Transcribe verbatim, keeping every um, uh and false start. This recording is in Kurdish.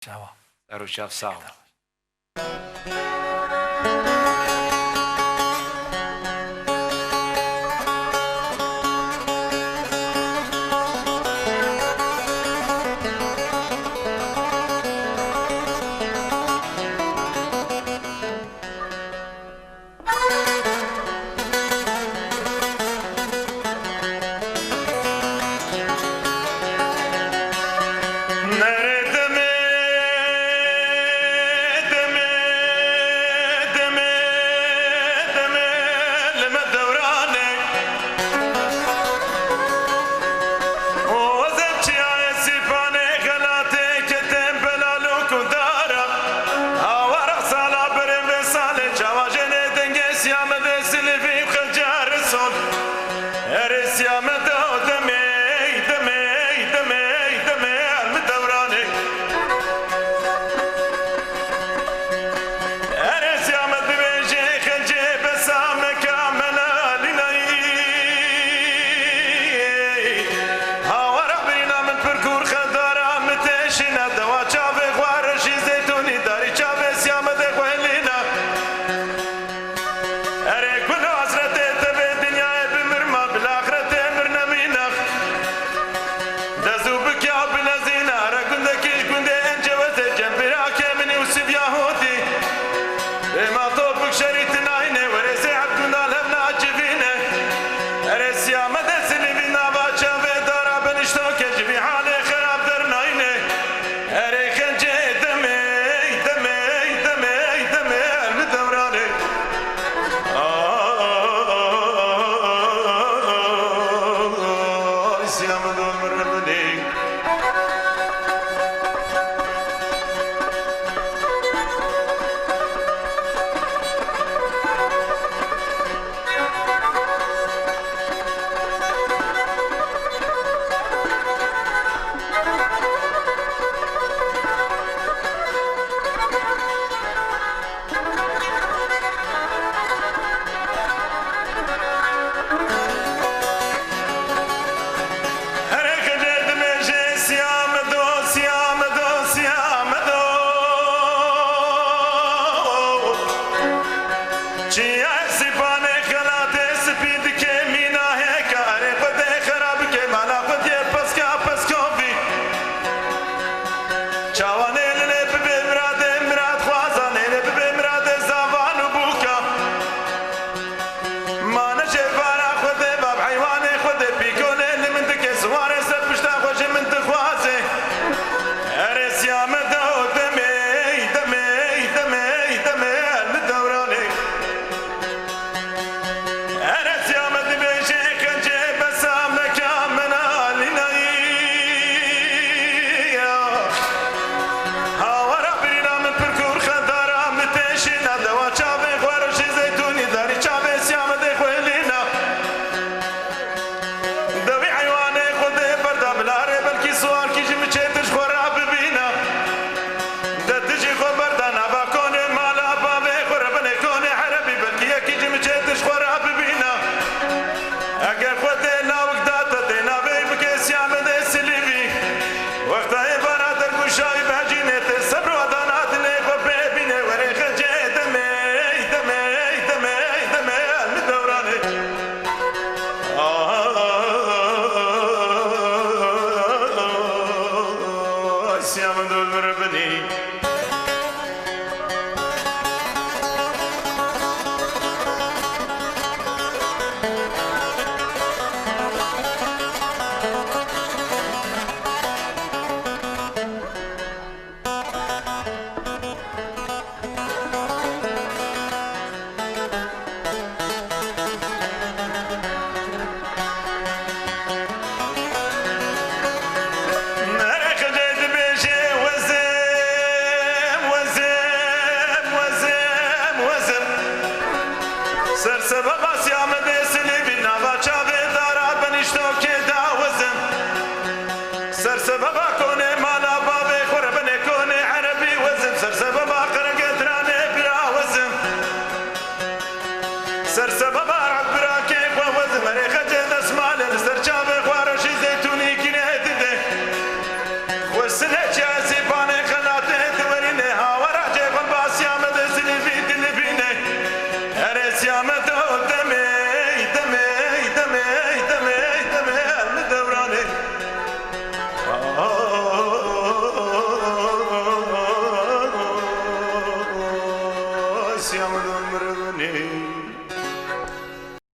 Çawa. Ser û çav sax. Hawara sala berê vê salê, çawa jenê dengê Siyamedê Silivî xilce risol. Erê Siyamedo demê, demê, demê, demê, el mi dewranê. Erê Siyamed bibêjê xilcê besa me kamela lîlayî. Hawara birîna min pir kûr xedara min teşîna, dewa çavê xwe reşî zeytûnî darî çavê Siyamedê xwe lîna. Erê kul hasretê tevê dinyayê bimirma, bila axretê mir nemîna. Dezû bikya bilezîna, re gundekî li gundê encewezê cembira kêminî û sivya hotî. Bêma topik şerî tinayne, werê sê heft gunda levna civîne. Erê Siyamedê Silivî nava çavê dara benişto ke ji vî halê xerab dernayne. Erê xencê demê, demê, demê, demê, el mi dewranê. Ay, Siyamedê min. Herê xilê dimêje Siyamedê, Siyamedê, Siyamedê. Çiya sîpanê xelatê spî dike mîna hêka, erê Xwedê xera bike mala Xwedê peska peskovî. Çawa nê lê bibe miradê miradxwazan, nê lê bibe miradê zavan û bûka. Ma neşê vara Xwedê, bab heywanê Xwedê, pîkolê li min dike, siwarê ser pişta xwe ji min dixwaze. Erê Siyamedê demê, demê, demê, demê, el li dewranê. Siyameto demê, demê, demê, demê, demê, el mi dewranê. Siyameto mirivnê.